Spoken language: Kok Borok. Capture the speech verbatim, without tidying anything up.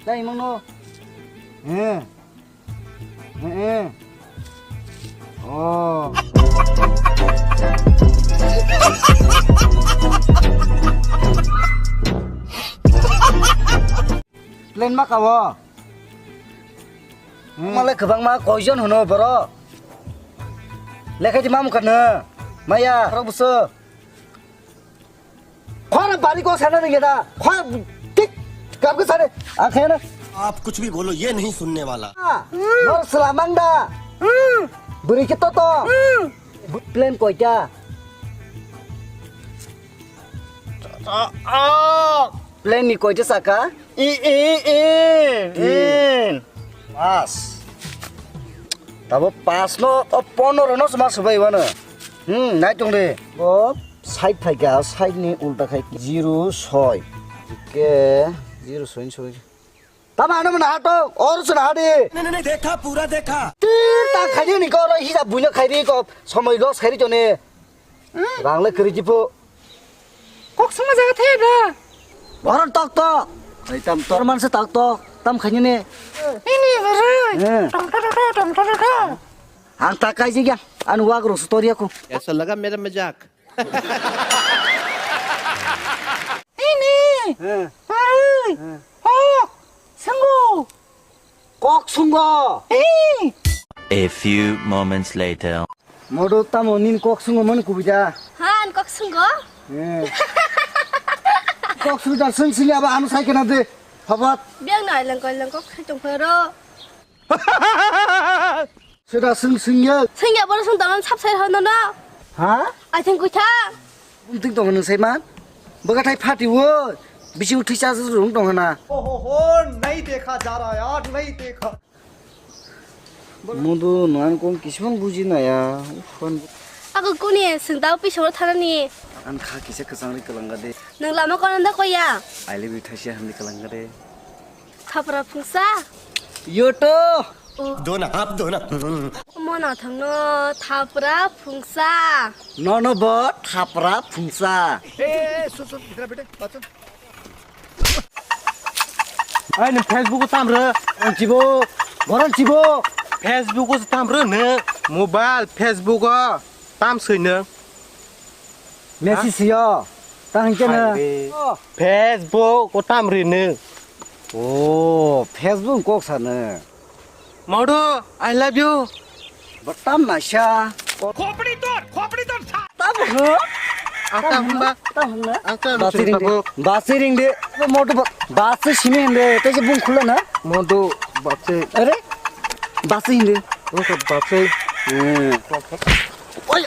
Dai mano. Eh. Eh, eh. Oh. Plan ma kawo. Hmm. Malai kwbangma koijon hwno borok. Lekha di mamu kano. Maya, borok buso. Khora bari ko sana ringe da. Khora tik kap ko sare. Akhena. आप कुछ भी बोलो, ये नहीं सुनने वाला। Nor selamang da. Beri kita to. Plan koita. Plan ni koita saka? I, i, i, i. Pass. Tabo pass no, o pondro no suma subai wano. Hmm, nai tong de. Bo side phaika, side ni ulta khai zero soi. Ke zero soi soi. Tama ano mana hato, or suna hadi. नहीं, नहीं, नहीं, देखा, पूरा देखा। Tin ta khai ni ko ro hisa buino khai ri ko, somoi loss khai ri jone. Rang le kwrwi jipho. Kok suma jaga the da. Boron tok tok. Ai tam tor man se tok tok. Tam khani ne. Ini bere. Eh. Tong tong tong tong tong tong. Ang ta kai jigya. An wag ro story aku. कैसा लगा मेरा मजाक? Ini. Eh. Bere. Eh. Oh. Sunggu. Kok sungo. Eh. A few moments later. Modu tamo nin kok sungo man kubida. Han kok sungo? Eh. Kok suda sung sini aba anu sai kena de. Habat. Biang nai lang koi lang kok sai tong pharo. Suda sung sung ya. Sing ya bor sung tamam sap sai hono no. Ha? Ai thing kuitha. Bumtwng tongo nwng saiman? Bwkha thai phati o, bising thwi cha rung tong hana. ओहो हो, नहीं देखा जा रहा यार, नहीं देखा। Mudu nang kong kisman buji naya. Ufan. Ako kuni sing tao pisoro thanani. An kha kisa kwchang ri kwlangga de. Nang lama kono da koya. I love you thasia hamdi kwlangga de. Thapra phungsa. Yoto. Dona, hap dona. Mona thangno thapra phungsa. Nono bo thapra phungsa. ए, ए, ए, सुन, सुन, इधर बेटे, बात सुन। Ai nwng Facebook o tam rw? Ang chibo, boron chibo. Facebook o tam rw nwng? Mobile Facebook o tam swi nwng? Message sio. Tang hingke na. Hai re. Oh. Facebook o tam ri nwng? Oh, Facebook kok sana. Modu, I love you. Batam nasa. Khopri tor, khopri tor sa. Tam hingno. Ang tam hingba. Tam hingna. Ang tam hingba. Basi ring de. Basi ring de. Modu ba-, basi sini hingde. Tese bung khula na. Modu basi. Are? Basi hingde. Oke, basi. Hmm. Oi.